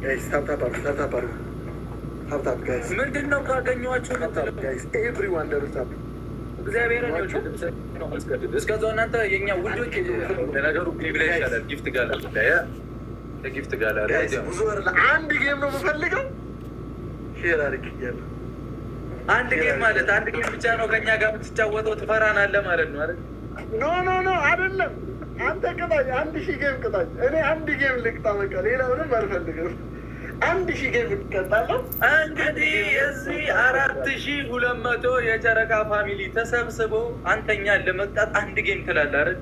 Guys, tap tap አድርጉ፣ tap tap አድርጉ። Tap tap guys። ምንድን ነው ካገኘኋቸው? Tap tap guys፣ everyone double tap። እግዚአብሔርን ይኸውልህ፣ እስከዛው እናንተ የኛ ውዶች፣ ለነገሩ glove ላይ ይሻላል። Gift gallery ላይ፣ ከ gift gallery Guys፣ ብዙ አይደለ፣ አንድ game ነው የምፈልገው። Share አድርጌያለሁ። አንድ game ማለት አንድ game ብቻ ነው ከኛ ጋር የምትጫወተው። ትፈራናለህ ማለት ነው አይደል? No, no, no፣ አይደለም። አንተ ቅጣኝ፣ 1000 game ቅጣኝ። እኔ አንድ game ልቅጣ፣ በቃ ሌላ ምንም አልፈልግም። 1000 game እቀጣለሁ። እንግዲህ እዚህ 4200 የጨረቃ family ተሰብስቦ አንተኛን ለመቅጣት አንድ game ትላለህ አይደል?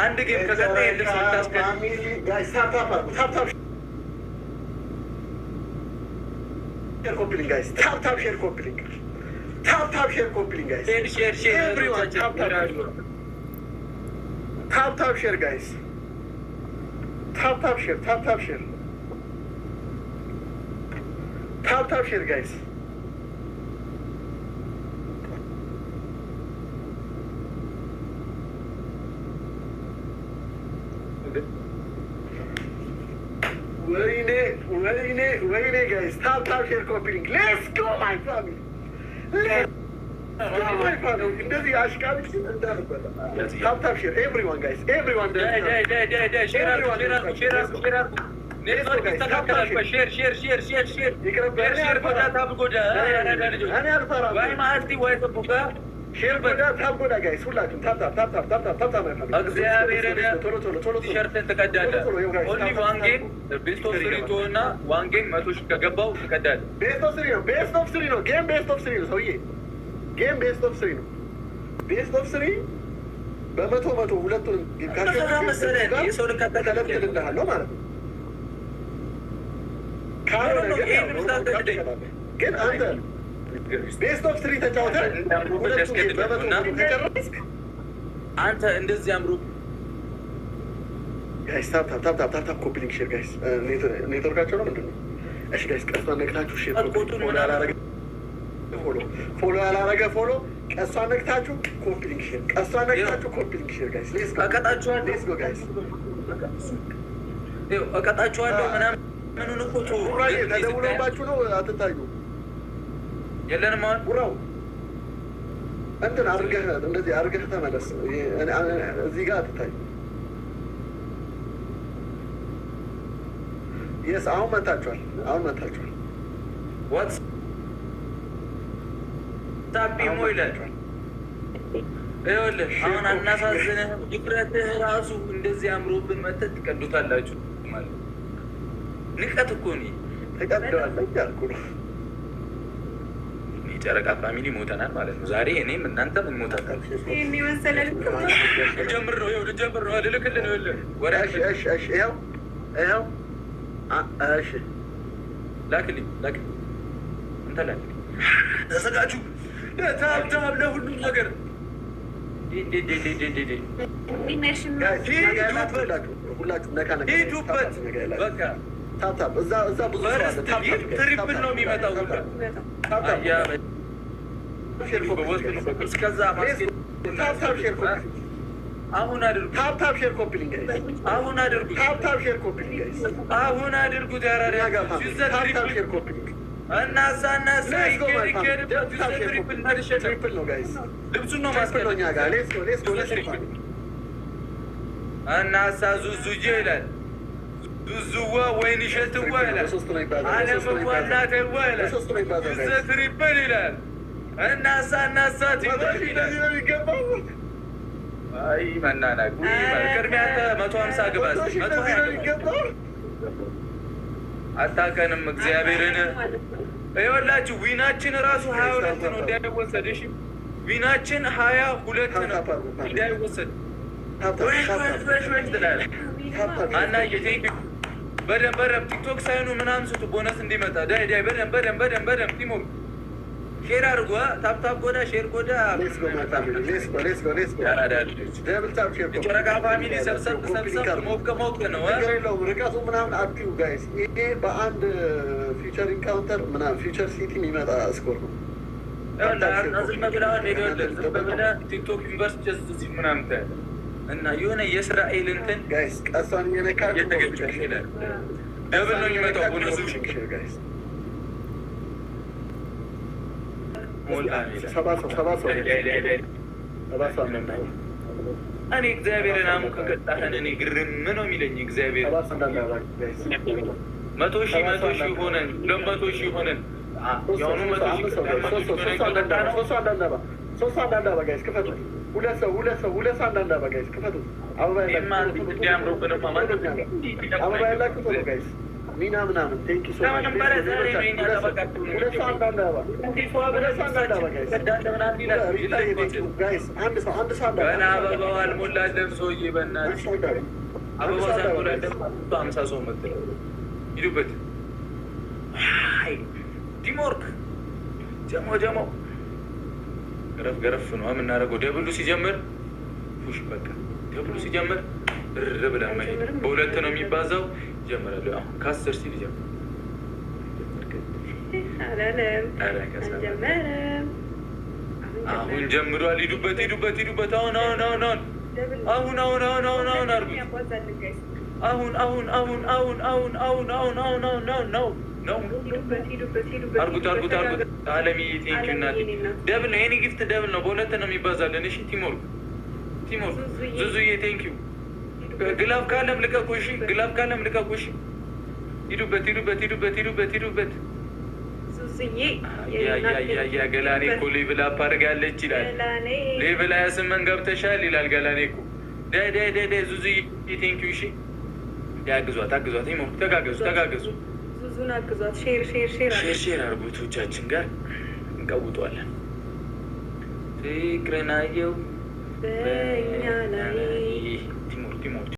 አንድ game ከቀጣ ልብስ ልታስቀ Family guys፣ tap tap አድርጉ። Tap tap share copy link guys። Tap tap share copy link። Tap tap share copy link guys። Share, share, share። Everyone tap tap tap tap share guys። Tap tap share፣ tap tap share፣ tap tap share guys። ወይኔ ወይኔ ወይኔ guys፣ tap tap share copy link። Let's go my family፣ let's go my family። እንደዚህ አሽቃብጭ እንዳልበላ። Tap tap share everyone guys፣ everyone። ዳይ ዳይ ዳይ ዳይ ዳይ፣ share አድርጉ፣ share አድርጉ፣ share አድርጉ፣ share አድርጉ። ኔትወርክ ይስተካከላል። Share, share, share, share, share, share, share። ጎዳ tap ጎዳ ያራዳ ልጆች። እኔ አልፈራም። ወይ ማርቲ ወይ ጥቡቃ። Share ጎዳ፣ tap ጎዳ guys፣ ሁላችሁም tap tap tap tap tap tap tap my family። እግዚአብሔርን ቶሎ ቶሎ ቶሎ ቶሎ። ቲሸርትን ትቀዳለህ። Only one game፣ best of three ትሆንና one game 100,000 ከገባው ትቀዳለህ። Best of three ነው። Best of three ነው። Game best of three ነው ሰውዬ። Game best of three ነው። Best of three በመቶ መቶ ሁለቱንም game ተፈራ መሰለህ እንዴ? የሰው ልክ አታውቅም። ከለብትልልሃለሁ ማለት ነው። ካልሆነ ግን ያው ይሄን Normal ልታስገድደኝ። ትቀጣለህ። ግን አንተ best of three ተጫውተህ ሁለቱን game በመቶ መቶ ከጨረስክ አንተ እንደዚህ አምሮ Guys, tap tap tap tap tap tap copy link share guys። ኔትወርካቸው ነው ምንድን ነው? እሺ guys፣ ቀስቷን ነክታችሁ share copy። ቆጡን Follow ያላረገ follow፣ follow ያላረገ follow። ቀስቷን ነክታችሁ copy link share። ቀስቷን ነክታችሁ copy link share guys። Let's go። እቀጣችኋለሁ። Let's go guys። ይኸው እቀጣችኋለሁ ምናምን ምኑን እኮ ተወው። ቡራዬ ግን ተደውሎባችሁ ነው አትታዩ። የለንም አሁን። ቡራው እንትን አድርገህ እንደዚህ አድርገህ ተመለስ። እዚህ ጋር አትታዩ። Yes፣ አሁን መታችኋል። አሁን መታችኋል። WhatsApp imo ይላል። ይኸውልህ አሁን አናሳዝንህም። ድፍረትህ ራሱ እንደዚህ አምሮብን መተህ ትቀዱታላችሁ ማለት ንቀት እኮ ነው። ተቀደዋለህ እያልኩ ነው። የጨረቃ family ሞተናል ማለት ነው። ዛሬ እኔም እናንተም እንሞታለን። ይሄን የመሰለ ልክ ልጀምር ነው፣ ይኸው ልጀምር ነው። ልልክልህ ነው። ይኸውልህ ወሬ እሺ እሺ እሺ፣ ይኸው ይኸው፣ እሺ። ላክልኝ፣ ላክልኝ፣ አንተ ላክልኝ። ተዘጋጁ። Tap tap ለሁሉም ነገር ዴ ዴ ዴ ዴ ዴ ዴ። Guys ሁላችሁ ሁላችሁ ነካ ነካ ሂዱበት በቃ። Tap tap፣ እዛ እዛ ብዙ ሰው አለ። First Tap tap gift triple ነው የሚመጣው ሁላ። Tap tap አያ Share copy። እስከዛ ማስኬድ Tap tap share copy። አሁን አድርጉ፣ Tap tap share copy link guys። አሁን አድርጉት፣ Tap tap share copy link guys። አሁን አድርጉት። ያራዳ እኛ ጋር family ዩዘ Tap tap Triple Share copy link። እናሳ እናሳ። Let's go my family። ይኬድበት Tap use share Triple Copy። መልሸለም Triple ነው guys። ልብሱን ነው Triple ነው ማስቀደም። እኛ ጋር። Let's go, let's go, let's go family። እናሳ ዙዙዬ ይላል። ዙዙዋ ወይን እሸትዋ ይላል። በሶስት ነው ይባዛል። በሶስት ነው አለምዋ ይባዛል። እናቴዋ ይላል። በሶስት ነው ይባዛል Use Guys። Triple ይላል። እናሳ እናሳ 100,000 teamwork ይላል። እንደዚህ ነው የሚገባው። አይ መናናቅ። ውይ ቅድሚያ አንተ 150 ግባ። 100,000 መቶ እንደዚህ ሀያ ነው ግባ። የሚገባው። አታውቀንም እግዚአብሔርን። ይኸውላችሁ win ኣችን ራሱ 22 ነው እንዳይወሰድ። እሺ win ኣችን 22 ነው እንዳይወሰድ። Tap tap ወይ Tap ወይ Tap ወይ ወይ ትላለህ። Tap tap። አናዬ thank you። በደንብ በደንብ ቲክቶክ ሳይኑ ምናምን ስጡ ቦነስ እንዲመጣ። ዳይ ዳይ፣ በደንብ በደንብ በደንብ በደንብ teamwork፣ share አድርጉ። Tap tap ጎዳ፣ share ጎዳ። Let's go my family፣ let's go, let's go, let's go። ያራዳ ልጆች። Double tap share copy። የጨረቃ family ሰብሰብ ሰብሰብ ሞቅ ሞቅ ነው። ችግር የለውም። ርቀቱ ምናምን አትዩ guys። ይሄ በአንድ future encounter ምናምን future city የሚመጣ score ነው። ዝም ብለህ አሁን ይኸውልህ ዝም ብለህ ቲክቶክ ዩኒቨርሲቲ እዚህ ምናምን ታያለህ እና የሆነ የእስራኤል እንትን Guys፣ ቀሷን እየነካችሁ እየተገጨ ይላል። Double ነው የሚመጣው ቦነሱ። Guys። ሞላ። 70 ሰው፣ 70 ሰው፣ 70 ሰው አንዳንድ አበባ። እኔ እግዚአብሔርን አሙ ከቀጣህን እኔ ግርም ነው የሚለኝ እግዚአብሔር። 70 ሰው አንዳንድ አበባ guys። 100,000፣ 100,000 ሆነን፣ 200,000 ሆነን የአሁኑ 100,000 ሶስት ሰው አንዳንድ አበባ፣ ሶስት ሰው አንዳንድ አበባ፣ ሶስት ሰው አንዳንድ አበባ guys ክፈቱት። ሁለት ሰው፣ ሁለት ሰው፣ ሁለት ሰው አንዳንድ አበባ guys ክፈቱት። አበባ ያላችሁ አበባ ያላችሁ ቶሎ guys። ሚና ምናምን thank you so much። ሁለት ሰው አንዳንድ አበባ፣ ሁለት ሰው አንዳንድ አበባ guys። Guys፣ አንድ ሰው፣ አንድ ሰው አንድ ገና አበባው አልሞላለም ሰውዬ፣ በእናትህ አበባው ሳልሞላለም 50 ሰው መጥለው ሂዱበት። Teamwork ጀሞ ጀሞ ገረፍ ገረፍ ነው የምናደርገው። Double ኡ ሲጀምር push፣ በቃ double ኡ ሲጀምር ር ብለን መሄድ። በሁለት ነው የሚባዛው። ይጀምራል። አሁን ከ10 ሲል ይጀምራል። አላለም፣ አልጀመረም። አሁን ጀምሯል። ሂዱበት፣ ሂዱበት፣ ሂዱበት። አሁን፣ አሁን፣ አሁን፣ አሁን፣ አሁን፣ አሁን፣ አሁን፣ አሁን፣ አሁን አድርጉት። አሁን፣ አሁን፣ አሁን፣ አሁን፣ አሁን፣ አሁን፣ አሁን፣ አሁን፣ አሁን፣ አሁን ነው ነው። አርጉት፣ አርጉት፣ አርጉት። አለምዬ thank you እናቴ። Double ነው የኔ gift፣ double ነው። በሁለት ነው የሚባዛልን። እሺ teamwork፣ teamwork። ዙዙዬ thank you። Glove ካለም ልቀቁ። እሺ glove ካለም ልቀቁ። እሺ ሂዱበት፣ ሂዱበት፣ ሂዱበት፣ ሂዱበት፣ ሂዱበት። ዙዙዬ። ያ ገላኔ እኮ level up አድርጋለች ይላል። Level 28 ገብተሻል ይላል ገላኔ እኮ። ዳይ ዳይ ዳይ ዳይ። ዙዙዬ thank you። እሺ ያግዟት፣ አግዟት። Teamwork፣ ተጋገዙ፣ ተጋገዙ። ዙዙን አግዟት። Share, share, share። Share, share አድርጉቶቻችን ጋር እንቀውጠዋለን። ፍቅርን አየው በእኛ ላይ። Teamwork, teamwork።